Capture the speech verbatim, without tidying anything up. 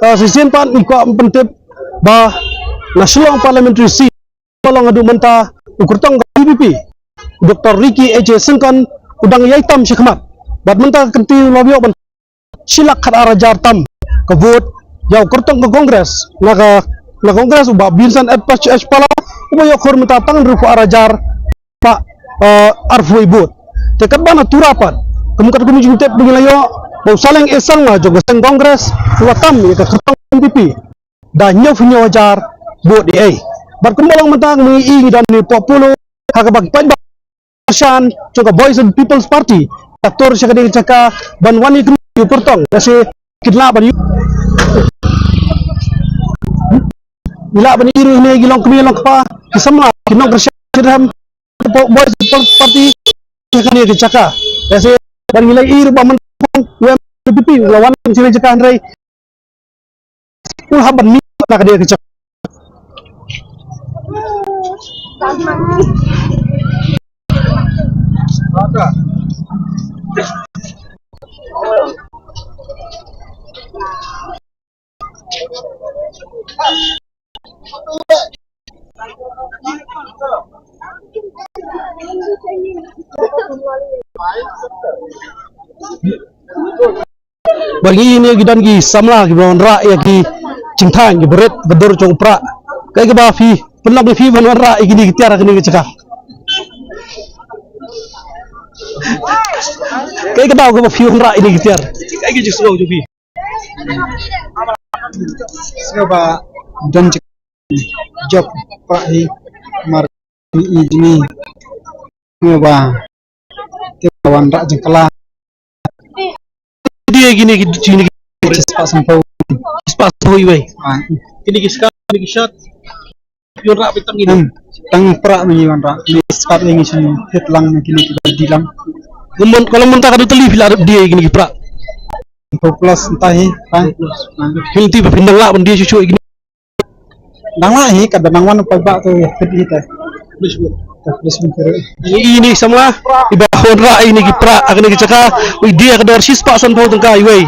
Ah, shisien pat ngi kwah pyntip ba na Shillong Parliamentary Seat, ba long haduh mynta u kyrtong ka U D P, Doctor Ricky A J Syngkon, u dang ïai tam shakhmat. Bad mynta ka kynti u la ïoh ban shi lak khat ar hajar tam ka vote ïa u kyrtong ka Congress, na ka, na Congress u Bah Vincent H Pala, H Pala, uba ïoh khor mynta tang hynriewphew ar hajar spah, eh, arphew wei vote. Te katba na Tura pat, kum katkum jingtip ba ngi la ïoh, ba u Saleng A Sangma jong ka seng Congress u la tam ïa ka kyrtong N P P da hynñiewphew hynñiew hajar vote ei ei. Bad kumba long mynta ngi i ngi don hangne hapoh Polo ha kaba ki paidbah kyrshan jong ka Voice of the People's Party ka tur sha kane ka jaka ban wan ïakynduh ïa u kyrtong, lehse kin lah ban ïoh, kin lah ban ïoh ruh hangne ki longkmie longkpa, ki samla, ki nongkyrshan, ki rhem, Voice of the People's Party sha kane ka jaka. Lehse ban ngi la ïoh ruh ba mynta u M P P u la wan sha kane ka jaka, hynrei u la hap ban mih na kane ka jaka. Ba ngi ne ngi don ki samla kiba wanrah ïa ki jingthaw, kiba rit ba dur jong u Prah. Kaei kaba phi pynlong ïa phi ban wanrah ïa kine ki tiar ha kane ka jaka? Kaei kaba, kaba phi wanrah ïa kine ki tiar? Kaei ka jingsngew jong phi? Sngewbha don jingïap Prah hi, mar i jingïap. Sngewbha te wanrah jingkylla. Dei kine ki, kine ki spah sanphew. Spah sanphew iwei. Ah. Kine ki skat, kine ki shirt. Phi wanrah beit tang kine. Hmm. Tang Prah ma ngi wanrah. Kine ki skat ngi shu thied lang, kine ki ba dih lang. Kumon, ka long mynta katno tylli phi la dep die kine ki Prah? Sanphew plus mynta hi, Prah. Phi tip ba phin dang lah ban die shuh shuh kine? Dang lah hi, katba nang wan u paidbah to ïa peit hi te. Te plis mun kere. Ine i samla iba wanrah ïa kine ki Prah ha kane ka jaka, u die ha ka dor shispah sanphew tyngka iwei.